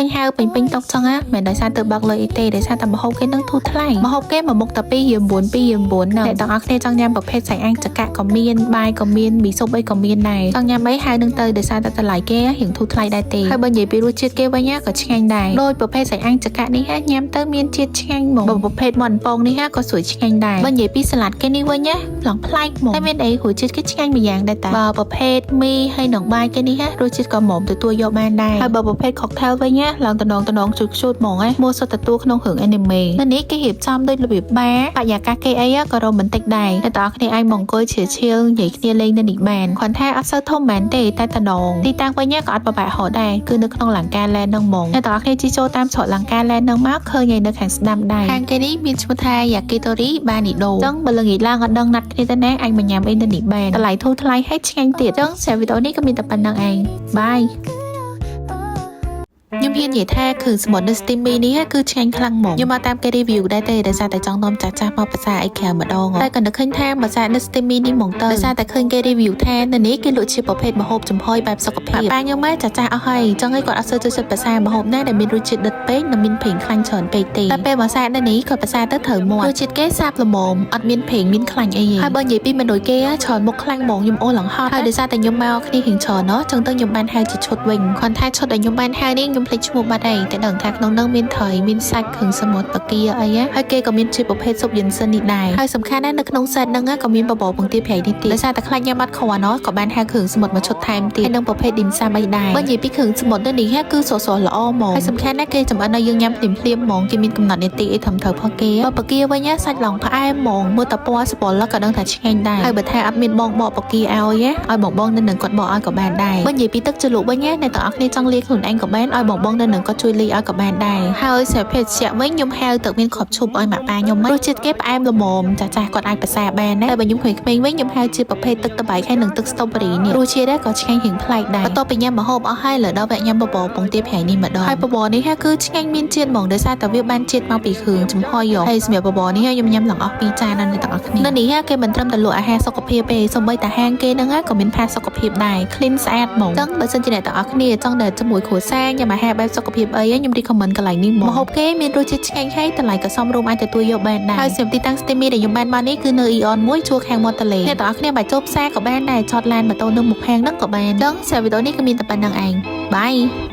ឃើញហៅពេញពេញតុចឹងណាមិនដោយសារទៅបើកលុយអីទេដោយសារតែម្ហូបគេនឹងធូរថ្លៃម្ហូបគេមួយមុខតែ2រៀល9 2រៀល9ហ្នឹងអ្នកទាំងអស់គ្នាចង់ញ៉ាំប្រភេទសាច់អាំងចកាក៏មានបាយក៏មានមីស៊ុបអីក៏មានដែរចង់ញ៉ាំអីហៅនឹងទៅដោយសារតែតម្លៃគេរៀងធូរថ្លៃដែរទេហើយបើនិយាយពីរសជាតិគេវិញណាក៏ឆ្ងាញ់ដែរដោយប្រភេទសាច់អាំងចកានេះញ៉ាំទៅមានជាតិឆ្ងាញ់ហ្មងបើប្រភេទមាន់ពងនេះក៏ស្រួយឆ្ងាញ់ដែរបើនិយាយពីសាឡាត់គេនេះវិញណាឡើងប្លែកហ្មងតែមានអីរសជាតិគេឆ្ងាញ់មួយយ៉ាងដែរតាបើប្រភេទមីហើយនឹងបាយគេនេះរសជាតិក៏ហ្មងទទួលយកបានដែរហើយបើប្រភេទ cocktail វិញណាឡើងតំណងតំណងជូតជូតហ្មងណាមួសុទ្ធទទួលក្នុងរឿង anime នៅនេះគេរៀបចំដូចរបៀបបារបរិយាកាសគេអីក៏រ៉ូមែនទិកដែរតែតើគ្នាអាចមកអង្គុយឈៀលឈៀលនិយាយគ្នាលេងនៅនេះបានគ្រាន់ថាអត់សូវធំមែនទេតែតំណងទីតាំងវិញក៏អត់ពិបាករកដែរគឺនៅក្នុងលង្កាឡែនហ្នឹងហ្មងតែតើគ្នាជិះចូលតាមច្រកលង្កាឡែនហ្នឹងមកឃើញឯនៅខាងស្ដាំដៃខាងគេនេះមានឈ្មោះថាយ៉ាគីតូរីបានីដូចឹងបើល្ងាចឡើងអត់ដឹងណាត់គ្នាទៅណាអាចមកញ៉ាំអីនៅនេះបានតម្លៃធូរថ្លៃហើយឆ្ងាញ់ទៀតចឹងសារវីដេអូនេះក៏មានតែប៉ុណ្្នឹងឯង bye ខ្ញុំហ៊ាននិយាយថាគ្រឿងសមុទ្រនៅ Steamy នេះគឺឆ្ងាញ់ខ្លាំងហ្មងខ្ញុំមកតាមគេ review ដែរទេដោយសារតែចង់នាំចាស់ចាស់មកភាសាអីក្រៅម្ដងតែក៏នឹកឃើញថាភាសានៅ Steamy នេះហ្មងទៅដោយសារតែឃើញគេ review ថានៅនេះគេលក់ជាប្រភេទម្ហូបចំហុយបែបសុខភាពប៉ាខ្ញុំមកចាស់ចាស់អស់ហើយចង់ឲ្យគាត់អត់សូវចូលចិត្តភាសាម្ហូបណាដែលមានរសជាតិដិតពេកនិងមានប្រេងខ្លាញ់ច្រើនពេកទេតែពេលភាសានៅនេះគាត់ភាសាទៅត្រូវមាត់រសជាតិគេសាបល្មមអត់មានប្រេងមានខ្លាញ់អីទេហើយបើនិយាយពីមនុស្សគេច្រើនមុខខ្លាំងហ្មងខ្ញុំអូឡើងហត់ហើយដោយសារតែខ្ញុំមកគ្នារៀងច្រើនណោះចឹងទៅខ្ញុំបានហៅជាឈុតវិញគ្រាន់ថាឈុតដែលខ្ញុំបានហៅនេះខ្ញុំភ្លេចឈ្មោះបាត់ហើយតែដឹងថាក្នុងនោះមានត្រីមានសាច់គ្រឿងសមុទ្របង្គាអីហើយគេក៏មានជាប្រភេទស៊ុបយិនសិននេះដែរហើយសំខាន់ណាស់នៅក្នុង set ហ្នឹងក៏មានបបរពងទាប្រៃនេះទៀតដោយសារតែខ្លាចញ៉ាំអត់គ្រាន់ណោះក៏បានហៅគ្រឿងសមុទ្រមួយឈុតថែមទៀតហើយនិងប្រភេទ dim sum អីដែរបើនិយាយពីគ្រឿងសមុទ្រនៅនេះគឺស្រស់ៗល្អហ្មងហើយសំខាន់ណាស់គេចម្អិនឲ្យយើងញ៉ាំភ្លាមភ្លាមហ្មងគេមានកំណត់នាទីអីត្រឹមត្រូវផងគេបើបង្គាវិញសាច់ឡងផ្អែមហ្មងមើលតែពណ៌សបល់ក៏ដឹងថាឆ្ងាញ់ដែរហើយបើថាអត់មានបងបកបង្គាឲ្យឲ្យបងបងនៅនឹងគាត់បកឲ្យក៏បានដែរបើនិយាយពីទឹកជ្រលក់វិញណាអ្នកទាំងអស់គ្នាចង់លាយខ្លួនឯងក៏បានឲ្យបងបងនៅនឹងគាត់ជួយលាយឲ្យក៏បានដែរហើយសម្រាប់ភេសជ្ជៈវិញខ្ញុំហៅទឹកមានគ្រាប់ឈូកឲ្យម៉ាក់ប៉ាខ្ញុំរសជាតិគេផ្អែមល្មមចាស់ចាស់គាត់អាចប្រសាបានណាតែបើខ្ញុំក្មេងៗវិញខ្ញុំហៅជាប្រភេទទឹកតបៃហើយនិងទឹក strawberry នេះរសជាតិក៏ឆ្ងាញ់រៀងប្លែកដែរបន្ទាប់ពីញ៉ាំម្ហូបអស់ហើយលើដល់វគ្គញ៉ាំបបរពងទាប្រៃនេះម្ដងហើយបបរនេះគឺឆ្ងាញ់មានជាតិហ្មងដោយសារតែវាបានជាតិមកពីគ្រឿងចំហុយហើយសម្រាប់បបរនេះខ្ញុំញ៉ាំឡើងអស់2ចានដល់អ្នកទាំងអស់គ្នានៅនេះគេមិនត្រឹមតែលក់អាហារសុខភាពទេសូម្បីតែហាងគេហ្នឹងក៏មានផាសុខភាពដែរ clean ស្អាតហ្មងចឹងបើសិនជាអ្នកទាំងអស់គ្នាចង់ដែលជាមួយគ្រួសារញ៉ាំអាហារបែបសុខភាពអីខ្ញុំ recommend កន្លែងនេះហ្មងម្ហូបគេមានរសជាតិឆ្ងាញ់ហើយតម្លៃក៏សមរម្យអាចទទួលយកបានដែរហើយសម្រាប់ទីតាំង Steamy ដែលខ្ញុំបានមកនេះគឺនៅ Aeon មួយជួរខាងមាត់ទន្លេអ្នកទាំងអស់គ្នាបើចូលផ្សារក៏បានដែរចតឡានម៉ូតូនៅមុខហាងហ្នឹងក៏បានចឹងសម្រាប់វីដេអូនេះគឺមានតែប៉ុណ្្នឹងឯង bye.